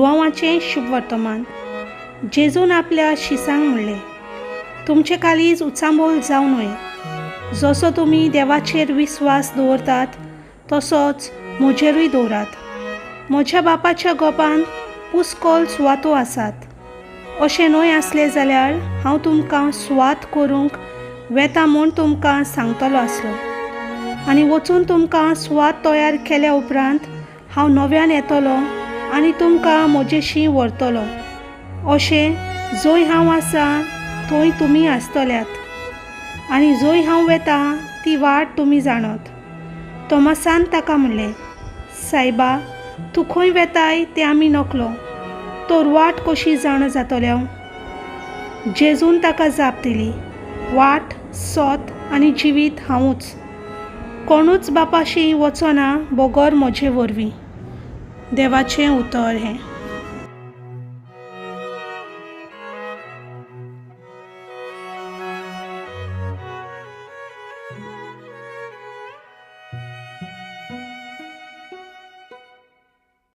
जुवांवाचें शुभवर्तमान. जेजून आपल्या शिसांक म्हणलें, तुमचें काळीज उचांबळ जावं नये. जसो तुमी देवाचेर विस्वास दवरतात तसोच म्हजेरूय दवरात. म्हज्या बापाच्या गोपांत पुस्कोल सुवातो आसात. अशें न्हय आसलें जाल्यार हांव तुमकां सुवात करूंक वेता म्हूण तुमकां सांगतलो आसलो. आनी वचून तुमकां सुवात तयार केल्या उपरांत हांव नव्यान येतलो आनी तुमकां म्हजेशी व्हरतलो. अशें जंय हांव आसा थंय तुमी आसतल्यात. आनी जंय हांव वेता ती वाट तुमी जाणत. तोमासान ताका म्हणलें, सायबा, तूं खंय वेताय तें आमी नकलो, तर वाट कशी जाणा जातल्या? जेजून ताका जाप दिली, वाट, सोत आनी जिवीत हांवूच. कोणूच बापाशी वचना बगर म्हजे वरवीं. देवाचें उतर हें.